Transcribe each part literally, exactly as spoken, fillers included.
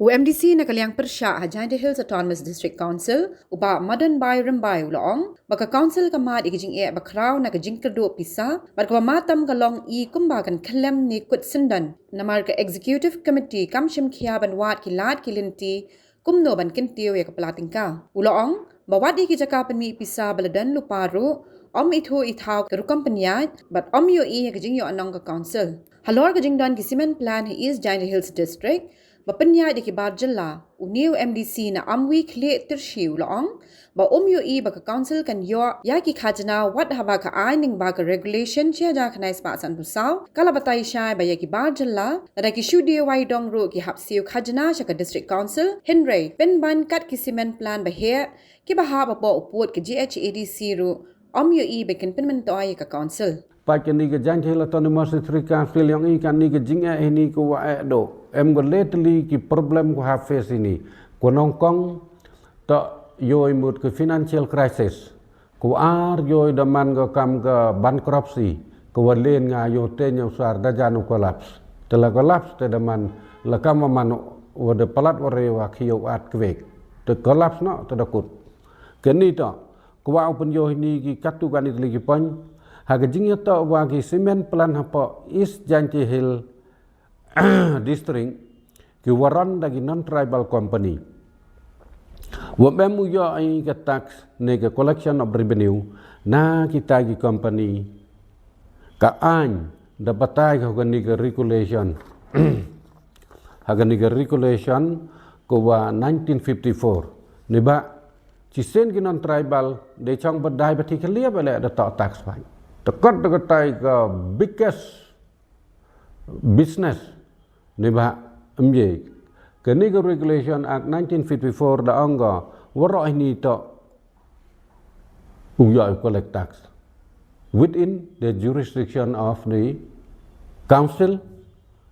U M D C na ka liang pyrshah ha Jaintia Hills Autonomous District Council, u Bah Madan Bai Rymbai u la ong ba ka Council ka mad ïa ka jingeh ba khraw na ka jingkyrduh pisa bad kaba matam ka long i kumba kan khyllem ne kut syndon, namar ka Executive Committee kam shim khia ban wad ki lad ki lynti kumno ban kyntiew ïa ka pla tyngka. U la ong ba wat ïa ki jaka pynmih pisa ba la don lypa ruh, ym ithuh ithaw ka rukom pynïaid bad ym ïohi ïa ka jingïohnong ka Council. Halor ka jingdon ki cement plant ha East Jaintia Hills District ba pynïaid da ki bar jylla, une u M D C na Amwi Khlieh Tyrshi u la ong ba um ïohi ba ka Council kan ïoh ïa ki khajna wat haba ka aiñ lyngba ka Regulation shi hajar khyndai spah sanphew saw ka la batai shai ba ïa ki bar jylla lada ki shu die wai dong ruh ki hap siew khajna sha ka District Council, hynrei pynban kat ki cement plant ba heh kiba hap hapoh u pud ka G H A D C ruh ym ïohi ba kin pynmyntoi ïa ka Council. Pat kane ka Jaintia Hills Autonomous District Council ïong i, kane ka jingeh hini ka wa eh doh. Em ka le tylli ki problem ka wa face hini. Ka nyngkong, to ïoh i mut ka financial crisis. Ka wa ar ïoh i da man ka kam ka bankruptcy. Ka wa leh nga ïoh te ñiewsar da jan u collapse. Te la collapse te da man la kam wa man wa da palat wa re wa khiew at kwek. Te collapse noh te da kut. Kane to, ka wa u pynïoh hini ki katu kane tylli ki point. Ha ka jingïatoh wa ki cement plant hapoh East Jaintia Hills District, ki wa run da ki non-tribal company. Wa em u ïoh i ka tax ne ka collection of revenue na kita ki company, ka aiñ da batai ha kane ka regulation. Ha kane ka regulation ka wa nineteen fifty-four. Ne ba, shisien ki non-tribal, de chong ba dei ba ti ka lia ba le da toh tax pat. Te kat da katai ka biggest business, ne ba, em ye. Kane ka Regulation Act nineteen fifty-four da ong ka, waroh hini to u ïoh i collect tax within the jurisdiction of the council,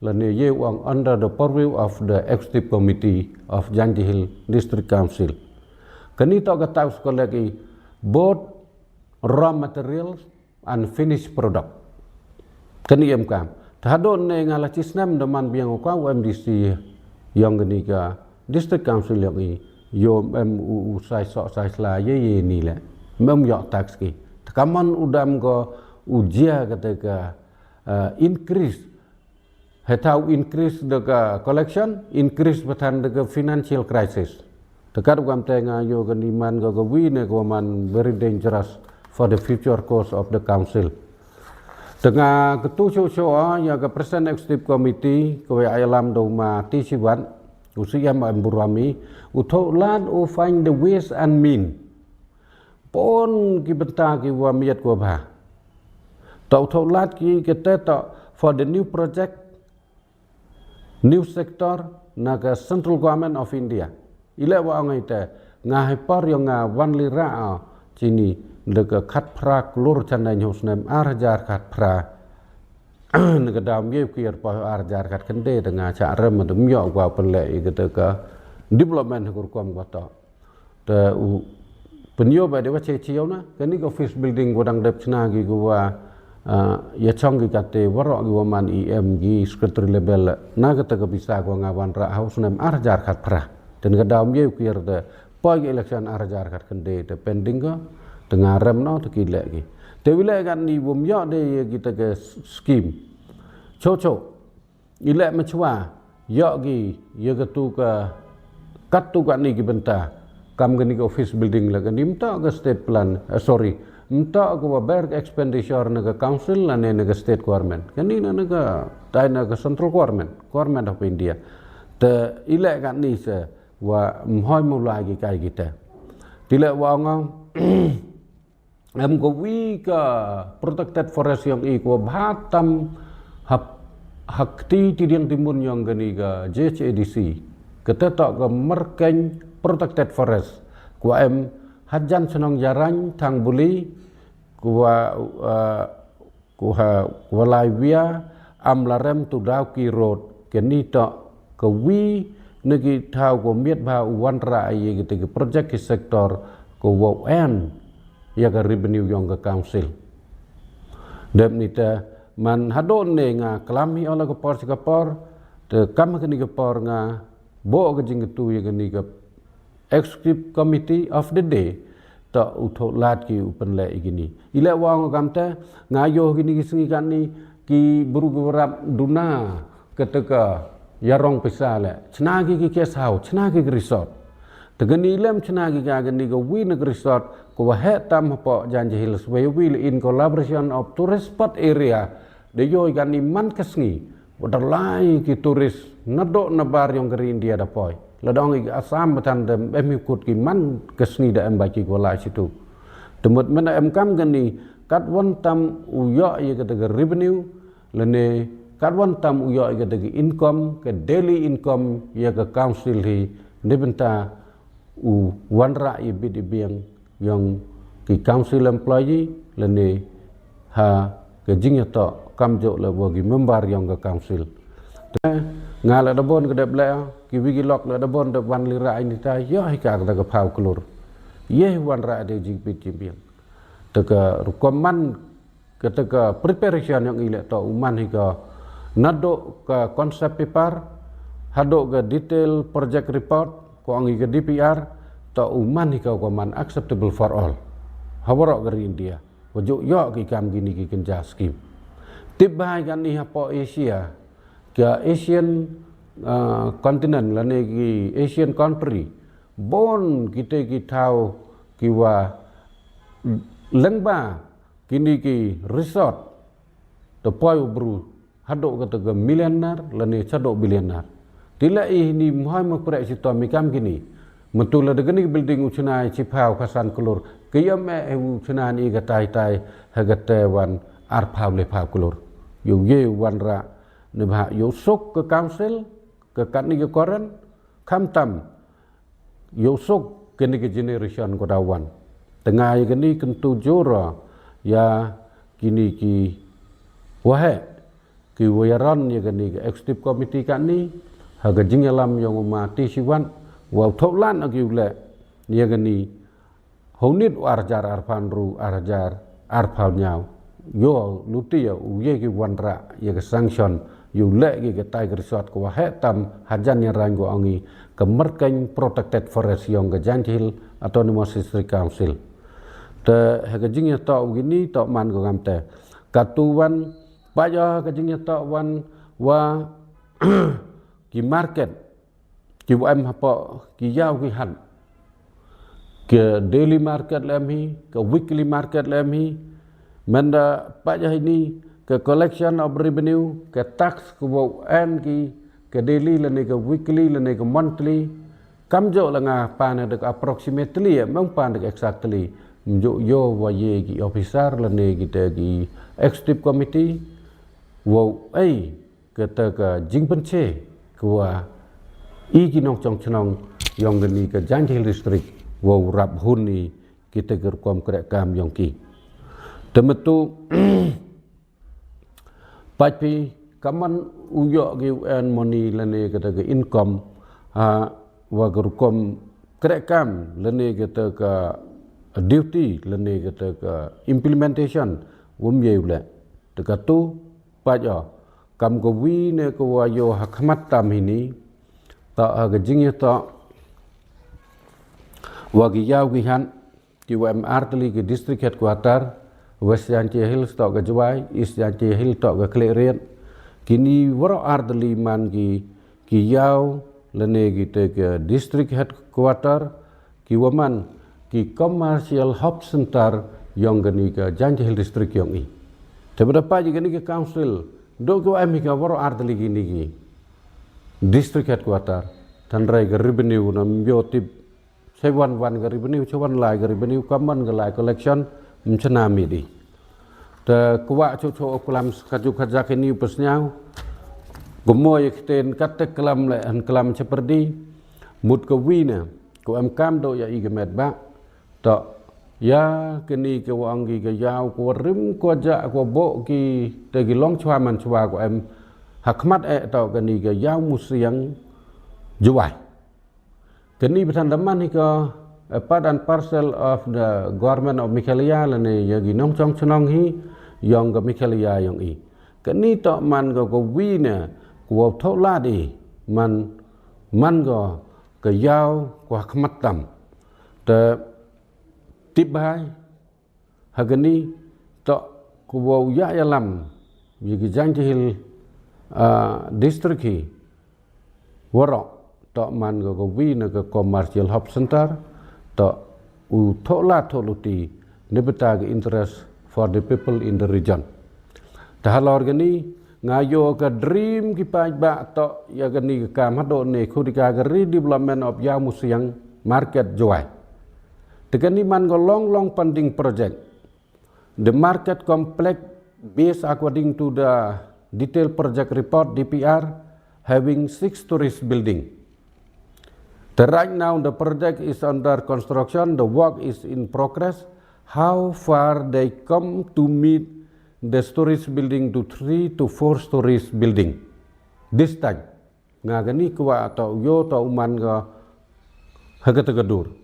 lane ye u ong under the purview of the Executive Committee of Jaintia Hills District Council. Kane to ka tax collect i both raw materials and finished product. Kane em kam. Te haduh ne nga la chi snem da man biang u ka u M D C ïong kane ka District Council ïong i, ïoh em u, u sai sok sai sla ye ye ni le. Em ïoh tax ki. Te ka man u dam ko u jia kata ka, uh, increase. Heta u increase da ka collection, increase batan da ka financial crisis. Te kat u kam te nga ïoh kane man ka ka wi ne ka man very dangerous for the future course of the council. Te nga katu shu shu ah, ïa ka President Executive Committee, ka wa ai alam da u ma T C Wat, u C M M Burami, u thoh lad u find the ways and mean. Pon ki bynta ki wa miat ki wa bha. To u thoh lad ki kata to for the new project, new sector, na ka Central Government of India. I le wa ong i te, nga hi por ïong nga wan li ra, chini, da ka khatphra klur chan dei ñiewsnem ar hajar khatphra. Na ka dam ye u kier pa ar hajar khatkhyndai da nga cha rem da myo wa pele i kata ka development ha ka rukom wa to. Te u pynïoh ba de wa che chiaw na, kane ka office building wa dang dep chna ki wa, ah, ïa chong ki kate waroh ki wa man E M ki secretary level na kata ka pisa wa nga wan ra ha u snem ar hajar khatphra. Te na ka dam ye u kier te poi ki election ar hajar khatkhyndai te pending ka, te nga rem no te ki le ki. Te wi le kane wa myo de ïa kita ka scheme. Cho cho. I le machwa, ïoh ki, ïa katu ka, katu kane ki bynta, kam kane ka office building la kane, ym toh ka state plan, eh, sorry, ym toh ka wa ber expenditure na ka council lane na ka state government. Kane na, na ka, tai na ka central government, Government of India. Te i le kane se, wa mhoi mulai ki kai kita. Ti le wa ong ong, em ka wi ka protected forest ïong i ka wa bha tam ha, ha kti ti diang ti mun ïong kane ka J H A D C. Kata to ka Merkeng Protected Forest. Ka wa em hajan chnong Jarain Thangbuli, ka wa, eh, ka wa, ka wa lai wia, Amlarem to Dawki Road, kane to ka wi na ki thaw ka miat bha u wan ra ïa kita ki project ki sector ka wa en ïa ka revenue ïong ka council. Dep ni te man haduh ne nga klam hi ola ka por cha ka por, te kam kane ka por nga Bok ka jingkyntu ïa kani ka Executive Committee of the day, to u thoh lad ki u pynleh ïa kini. I leh wa ong kam te, nga ïoh kini ki sngi kani, ki bru ki warap duna, kata ka ïarong pisa leh. Chna ki ki guest house, chna ki ki resort. Te kani lem chna ki ka kani ka wi na ka resort, ka wa heh tam hapoh Jaintia Hills, wa wi in collaboration of tourist spot area, da ïoh kani man ka sngi. Wa da lai ki tourist, na doh na bar ïong ka ri India da poi. La dong i Assam batan da em hi kut ki man ka sngi da em ba ki ko lai situ. Te mut men em kam kani, kat wan tam u ïoh ïa kata ka revenue, lane kat wan tam u ïoh ïa kata ka income, ka daily income ïa ka council hi, ni bynta u wanrah ïa bit ïa biang ïong ki council employee lane ha ka jingïatoh kamjooh le wa ki member ïong ka council. Te nga le da bon ka dep le ki wi ki lok le da bon da wan li rah ini ta ïoh hi ka da ka phaw klur. Ïeh wanrah de jing bit jing biang. Te ka rukom man kata ka preparation ïong i le to u man hi ka naduh ka concept paper, haduh ka detail project report, ko ong i ka D P R, to u man hi ka ko man acceptable for all. Ha waroh ka ri India, wa ju ïoh ki kam kini ki kynja scheme. Tip bha i kani hapoh Asia, ka Asian, ah, continent, lane ki Asian country, bon kite ki thaw ki wa lengba kini ki resort, te poi u bru, haduh kata ka millionaire, lane shaduh billionaire. Ti la i ni mhoi ma prek si to mi kam kini. Mentu la da kini building u chna i chi phaw ka san klur. Ka yam e u chna ni ka tai tai, ha ka te wan ar phaw le phaw klur. Ïoh ye wanrah, ni bha ïoh suk ka council, ka kat ni ka koran, kham tam, ïoh suk kini ki generation ko da wan. Te nga ïa kini kyntu jur ïa kini ki waheh, ki wa ïaran ïa kini ki executive committee kani, ha ka jingïalam ïong u ma T C Wan, wa u thoh lan agi u le, ïa kini, honit u ar hajar ar phaw ru, ar hajar ar phaw ñiaw. Ïoh luti ïa u ïa ki wanrah ïa ka sanction, ïoh leh ïa ka tai ka resort ko waheh tam hajan ïa rang ko ong i ka Merkeng Protected Forest ïong ka Jaintia Hills Autonomous District Council. Te ha ka jingïatoh u kini to man ko ngam te. Katu wan, pa ïa ka jingïatoh wan, wa ki market, ki wa em hapoh, ki ïaw ki hat. Ka daily market lem hi, ka weekly market lem hi. Menda pa ïa ini, ka collection of revenue, ka tax ka wa en ki, ka daily lane ka weekly lane ka monthly. Kamjooh la nga pan dak approximately, ya, meng pan dak exactly. Mjooh ïoh wa ye ki officer lane ki te ki executive committee, wa ei, kata ka jingpynche, ka wa i ki nongchong chnong ïong kani ka Jaintia Hills District, wa u rap hun i kita ka rukom kreh kam ïong ki. Te metu, pait phi, kaman u ïoh ki u en moni lane kata ka income, ha, wa ka rukom kreh kam lane kata ka duty lane kata ka implementation, wum ye u le. Te katu, pait ïa, kam ka wi ne ka wa ïoh ha khmat tam hini, ta ha ka jingïatoh, wa ki ïaw ki hat, ki wa em artylli ki district headquarter, West Jaintia Hills to ka Jowai, East Jaintia Hills to ka Khliehriat, kini waroh artylli man ki, ki ïaw, lane ki te ka district headquarter, ki wa man, ki commercial hub center ïong kani ka Jaintia Hills District ïong i. Te bada pa ji kani ka council, do ki wa em hi ka waroh artylli kini ki district headquarter, tynrai ka revenue na mbio tip, sa wan wan ka revenue, sa wan lai ka revenue, kaman ka lai collection, mchna midi. Te kwah chu chu klam ka ju ka jak ini u pysnyaw. Gumo ïa kiten kat te klam le han klam chaperdi. Mut ka wi ne, ko em kam do ïa i ka met ba. To ïa kini ka wa ang ki ka ïaw ko rim ko ja ko bo ki te ki long chwa man chwa ko em ha khmat e to kini ka ïaw musiang Jowai. Kani bthan da man hi ka, eh, part and parcel of the government of Meghalaya lane ïa ki nongchong chnong hi, ïong ka Meghalaya ïong i. Kani to man ka ka wi ne, ka wa thoh lad i, man man ko ka ïaw ko ha khmat tam. Te tip bha ha kani, to ko wa u ïa ïalam ïa ki Jaintia Hills, ah, district hi, waroh, to man ko ka wi na ka commercial hub center, to u thoh la thoh luti ne beta ka interest for the people in the region. Te halor kani, nga ïoh ka dream ki paidbah to ïa kani ka kam haduh ne khudi ka ka redevelopment of Ïawmusiang Market Jowai. Te kani man ko long long pending project. The market complex, based according to the detailed project report, D P R, having six tourist building. The right now the project is under construction, the work is in progress. How far they come to meet the storage building to three to four storage building this time? Nga kani kwah to u ïoh to u man ko ha kata ka dur.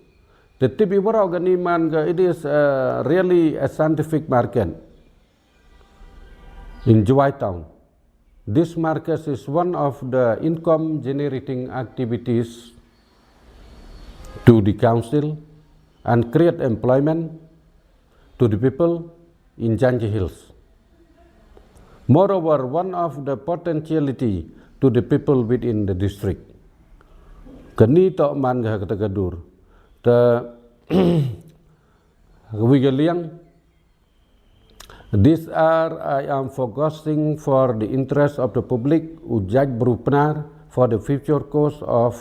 Te tip i waroh kani man ko, it is, uh, really a scientific market in Jowai town. This market is one of the income generating activities to the council and create employment to the people in Jaintia Hills. Moreover, one of the potentiality to the people within the district. Kani to man ko ha kata ka dur. Te wi ka liang, these are, I am focusing for the interest of the public, u jait bru Pnar, for the future course of,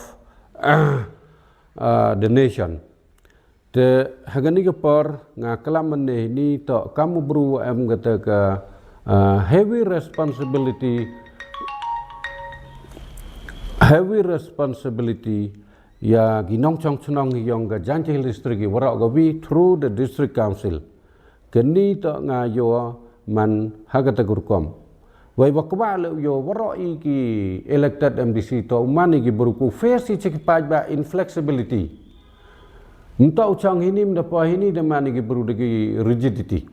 uh, the nation. Te ha kani ka por nga klam mynne hini to kam u bru em kata ka, uh, heavy responsibility, heavy responsibility ïa ki nongchong chnong ïong ka Jaintia Hills District i waroh ka wi through the district council. Kani to nga ïoh man ha kata ka rukom. Wei wa kwah le ïoh waroh i ki elected M D C to u man i ki bru ku face i chi ki paidbah inflexibility. Mynta u chang hini mynta pa hini da man i ki bru da ki rigidity.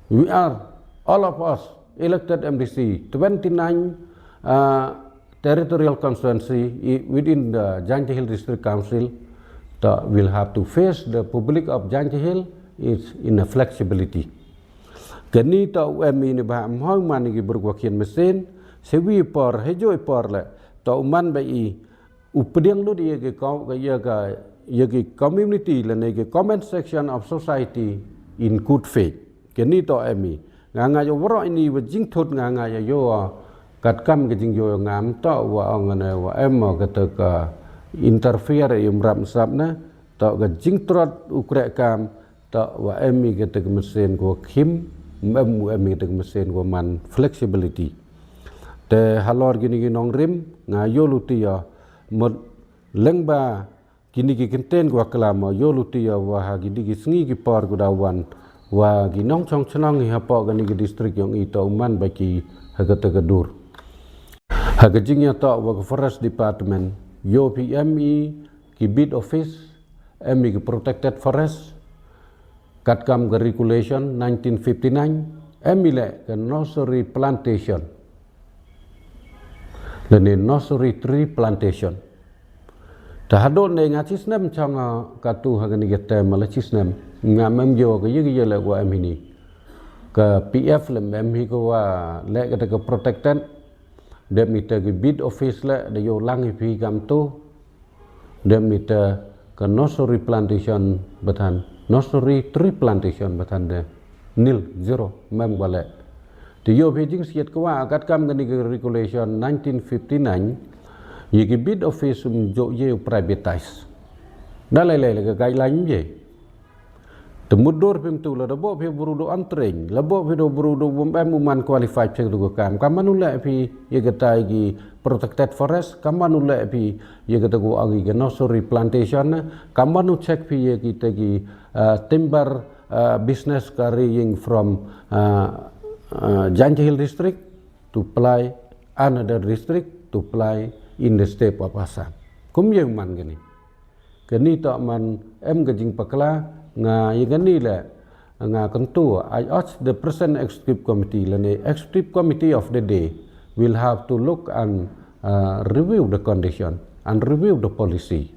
We are, all of us, elected M D C, twenty-nine, uh, territorial constituency i-, within the Jaintia Hill District Council, to will have to face the public of Jaintia Hill is in a flexibility. Kani to u em i ne ba mhoi man i ki bru wa khian mesin, se wi por, he joi por le, to u man ba i, u pdiang lut ïa ki ko-, ïa ka, ïa ki community lane ki comment section of society in good faith. Kani to em i. Nga nga ïoh waroh ini wa jingthut nga nga ïoh ïoh katkam ka jingïoh ngam to wa ong ne wa em kata ka interfere i um rap sap ne to ka jingtrot u kreh kam to wa em i kata ka mesin ko khim, em u em i kata ka mesin ko man flexibility. Te halor kini ki nongrim nga ïoh luti ïa mut leng ba kini ki kynten ko klam ïoh luti ïa wa ha kini ki sngi ki por ko da wan wa ki nongchong chnong i hapoh kani ki district ïong i to u man ba ki ha kata ka dur. Ha ka jingïatoh wa ka Forest Department, ïoh phi em i ki beat office, em i ki protected forest, katkam ka regulation nineteen fifty-nine, em i le ka nursery plantation. Lane nursery tree plantation. Te haduh ne nga chi snem chang, ah, katu ha kani ka term la chi snem. Nga mem ïoh ka ïa ka ïa le wa em hini. Ka P F le mem hi ko wa le kata ka protected. Dep mi te ki beat office le da ïoh lang hi phi kam tu. Dep mi te ka nursery plantation ba than, nursery tree plantation ba than de nil, zero, mem wa le. Te ïoh phi jingsiat ko wa katkam kani ka regulation nineteen fifty-nine, ïa ki beat office um jooh ïa u privatize. Da lei lei le ka guideline ïa. Te mutdur phim tu la da bok phi bru do untrained, la bok phi do bru do bum em u man qualified phi tu ka kam. Kam manu le phi ïa ka tai ki protected forest, kam manu le phi ïa ka ta ko agi ka nursery plantation, kam manu check phi ïa ki ta ki, uh, timber, uh, business carrying from, uh, uh, Jaintia Hill district to ply another district to ply in the state of Assam. Kum ïa u man kani. Kani to man em ka jingpakla nga ïa kani le nga kyntu, I urge the present executive committee lane executive committee of the day will have to look and, uh, review the condition. and review the policy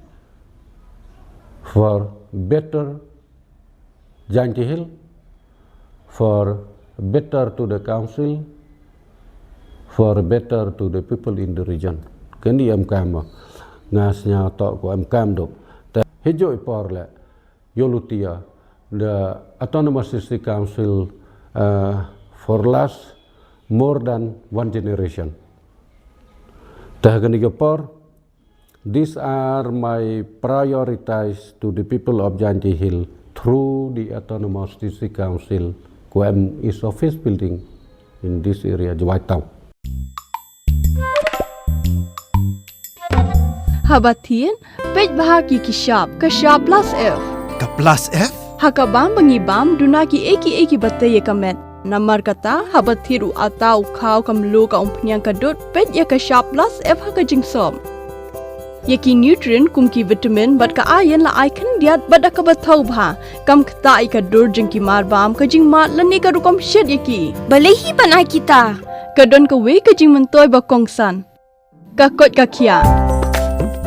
for better Jaintia Hills, for better to the council, for better to the people in the region. Kani em kam nga sñiaw toh ko em kam dok. Te hijoi por le yolutia the Autonomous District Council uh, for last more than one generation. Te kani ke por, these are my priorities to the people of Jaintia Hills through the Autonomous District Council, ko em is office building in this area, Jowai Town. Haba thied, peit bha ki ki shap, ka shap plus F. Ka plus F? Ha ka bam ba ngi bam, duna ki eki eki ba tei ïa ka met. Namar kata, haba thied u ata u khaw ka mluh ka umphniang ka dud, peit ïa ka shap plus F ha ka jingsop. Ïa ki nutrient kum ki vitamin bad ka iron la ai khyndiat bad da kaba thaw bha. Kam ktah ïa ka dur jong ki mar bam, ka jingmad lane ka rukom shet ïa ki. Balei hi ban ai kita? Ka don kawei ka jingmyntoi ba kongsan. Ka koit ka khiah.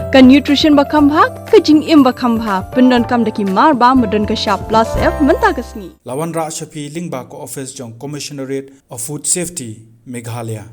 Ka nutrition ba kham bha, ka jingim ba kham bha. Pyndonkam da ki mar bam ba don ka shap plus F mynta ka sngi. La wanrah sha phi lyngba ka office jong Commissionerate of Food Safety, Meghalaya.